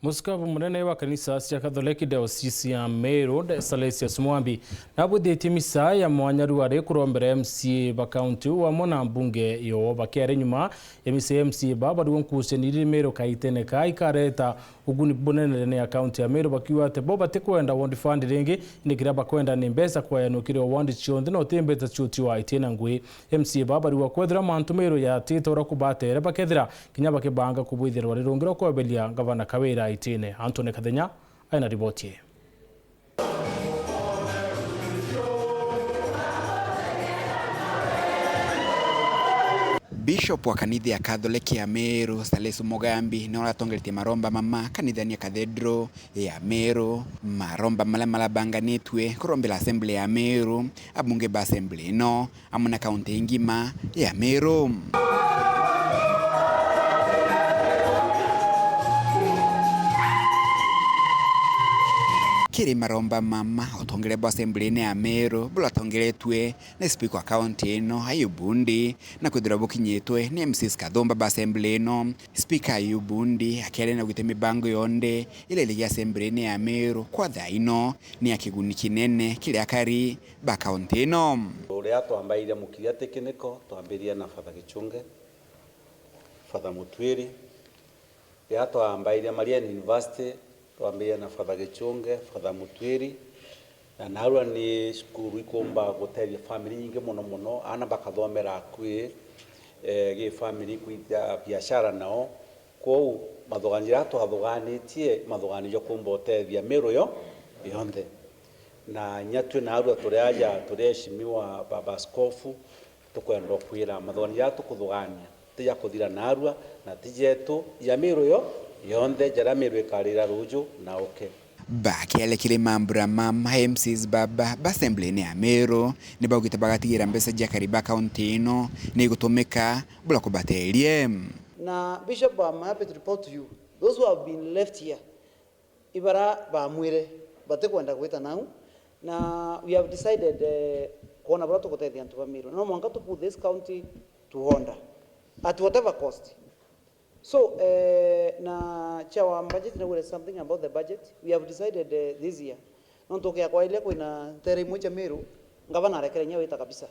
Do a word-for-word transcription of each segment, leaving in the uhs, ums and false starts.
Musikabu munene wa kanisa cia Catholic Diocese ya Meru, Salesius Mwambi, nabwithitie misa ya mwanya ruari kurombera M C A ba kaunti uu amwe na mbunge yo. Bakiaria nyuma ya misa ya M C A ba, bariwo nkucaniri Meru kaitene ka ikareta uguni bunene ndene ya kaunti ya Meru, bakiuga ati bo batikwenda ward fund ringi, indi kiria bakwenda ni mbeca kweanwa kiri o ward cionthe, no ti mbeca ciutiwa itina ngui. M C A ba bariwa kwethira mantu Meru yatite uria kubatere, bakethira kinya bakibanga kubwithia rwari rungi rwa kweberia ngavana Kawira itine. Anthony Kathenya aina riboti ii. Bishop wa kanitha ya Catholic ya Meru, Salesu Mugambi, niwe uratongeretie maromba mama kanithani ya Cathedral ya Meru, maromba maria marabanganitue kurombera assembly ya Meru, abunge ba assembly ino, amwe na kaunti ingima ya Meru. Kiri maromba mama, utongere bwa assembly-ini ya Meru buratongeretue ni speaker wa kaunti ino, Ayubu Ndi, na kwithirwa bukinyitwe ni M Cs kathumba ba assembly ino. Speaker Ayubu Ndi akiaria na gwite mibango yonthe iria irigia assembly-ini ya Meru kwa thaa ino ni ya kiguni kinene kiri akari ba kaunti ino. Riria twambairia Mukiria Technical, twambirie na Father Gichunge, Father Mutwiri. Riria twambairia Marian University, twambirie na Father Gichunge, Father Mutwiri. Na narua ni cukuru ikumba gutethia family nyingi mono mono, aana bakathomera akui, eh, gi family ikwithia biashara nao. Kwou, mathuganio jaria twathuganitie, mathuganio ja kumba utethia Meru yo yonthe. Na inya twi narua turi aja, turi aheshimiwa Baba Askofu, tukwenda kwira mathuganio jaria tukuthugania ti ja kuthira narua, na ti jetu, ja Meru yo yonthe, jaria Meru ikarira ruju na uke. Bakiaria kiri mambura mama, M Cs baba ba assembly-ini ya Meru ni baugite bagatigira mbeca cia akari ba kaunti ino ni igutumika bura kubateria. Na Bishop, I'm happy to report to you, those who have been left here, ibara bamwire batikwenda gwita nau, na we have decided, eh, kwona buria tugutethia antu ba Meru. No mwanka to put this county to order at whatever cost. So, eh, na chair wa budget naugire something about the budget. We have decided, eh, this year, nontu ukiakwairia kwina ntere imwe cia Meru, ngavana arekere inya wita kabisa.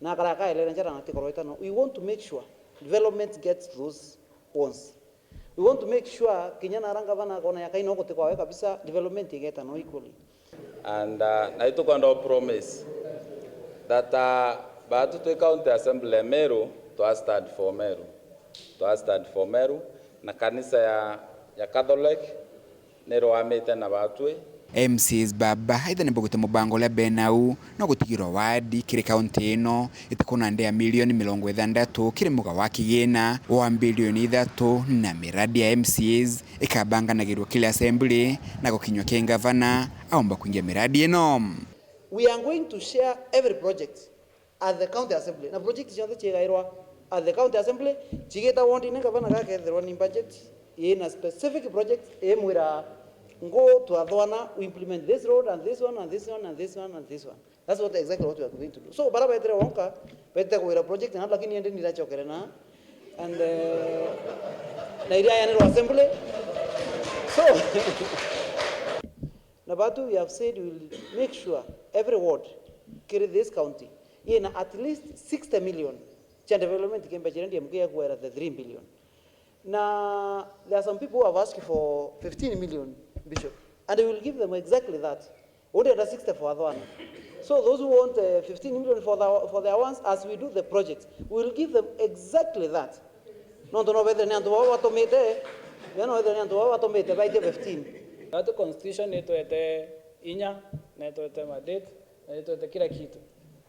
Na akara akaelera njara na tikorwa wita no. We want to make sure development gets those ones. We want to make sure kinya nara ngavana akona ya kaina guti kwawe kabisa, development igeta no equally. And, uh, na itukwenda u promise that, uh, batu twi county assembly ya Meru, twa stand for Meru. Twa stand for Meru, na kanisa ya, ya Catholic nirwamite na batwi. M Cs baba aitha ni baugite mubango uria benau no gutigirwa wadi kiri kaunti ino itikuna ndia milioni mirongo ithanthatu kiri muga wa kigina wa bilioni ithatu, na miradi ya M Cs ikabanganagirwa kiri assembly na gukinywa kiri ngavana aumba kuingia miradi ino. We are going to share every project at the county assembly. Na project cionthe cigairwa at the county assembly, cigita ward-ini, gavana gakethirwa ni budget ina specific project imwira, ngu twathwana, we implement this road and this one and this one and this one and this one. That's what, exactly what we are going to do. So, bara betire wonka, betire kuwira project na, lakini ende nirachokere na, and, eh, na iria yanirwa assembly. So, na batu, we have said we will make sure every ward kiri this county ina at least sixty million cha development, kimbe chiria D M K ya kuwira the three billion. Na there are some people who have asked for fifteen million, Bishop, and we will give them exactly that. Only under sixty for Athwana. So those who want, uh, fifteen million for the, for their ones, as we do the project, we will give them exactly that. Nontu no bethire ni antu baba batumite, ya no bethire ni antu baba batumite baitie fifteen. That constitution itwete inya, na itwete mandate, na itwete kila kitu.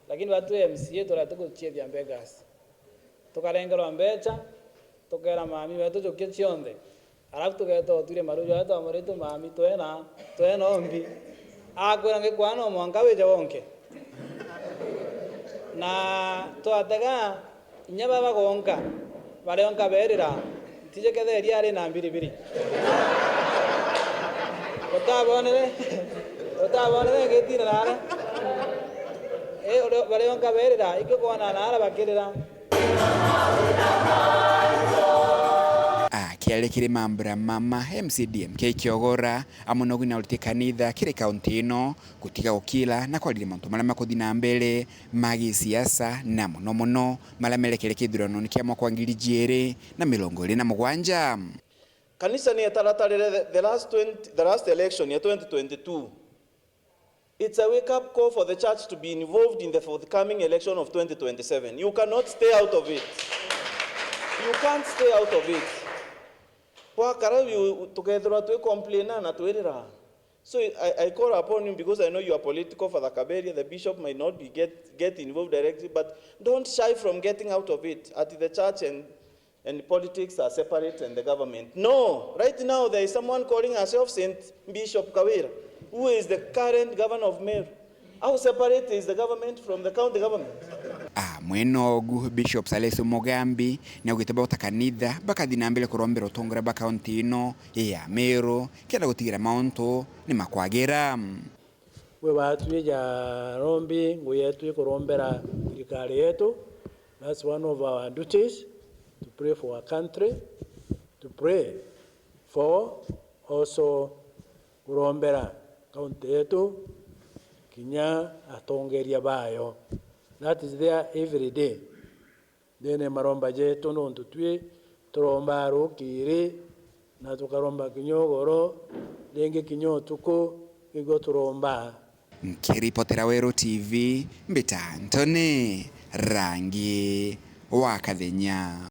Lakini batu M C A turati guchiethia beggars. Tukarengerwa mbecha, tukera mami wetu jukia cionthe. Alafu tugeeta utwire maru jaa twamurite mami twena, twena ombi. Akwira ngikwana no mwanka wije wonke. Na twatega inya baba gonka, barionka berira, ntije ketheria ari na mbiribiri. Utabonere, utabonere ngitira nara. Eh, barionka berira, ikio kwana nara bakirira. Aki Ere kiri mambura mama M C D M K Kiogora, amwe nogu na uriti kanitha kiri kaunti ino, gutiga gukira na kwarire mantu maria makuthi na mbere ma gisiasa, na muno muno maria merekere kithuranone kia mwaka wa ngiri ijiri na mirongo iri na mugwanja. Kanisa ni etaratarire the, the last twenty, the last election ya twenty twenty-two. It's a wake up call for the church to be involved in the forthcoming election of twenty twenty-seven. You cannot stay out of it. You can't stay out of it. Bwakara, you, tukethirwa twi complaina na twirira. So I, I call upon you, because I know you are political, Father Kaberia, the bishop might not be get, get involved directly, but don't shy from getting out of it at the church and And politics are separate and the government. No, right now there is someone calling herself Saint Bishop Kawira, who is the current governor of Meru. How separate is the government from the county government? Ah, mwena ogu, Bishop Saleso Mugambi naugite bauta kanitha bakathi na mbere kurombera utongoria bwa kaunti ino ya Meru, kenda gutigira mauntu ni makwagira. Gwe batwi ja rombi, ngugi yetu ikurombera thirikari yetu. That's one of our duties, to pray for our country, to pray for also kurombera kaunti yetu, kinya atongeria bayo. That is there every day. Ndene maromba jetu, nontu twi turomba rukiri, na tukaromba kinya ugoro, ringi kinya utuku, igwo turomba. Nkiripotera Weru T V, mbita Anthony Rangi wa Kathenya.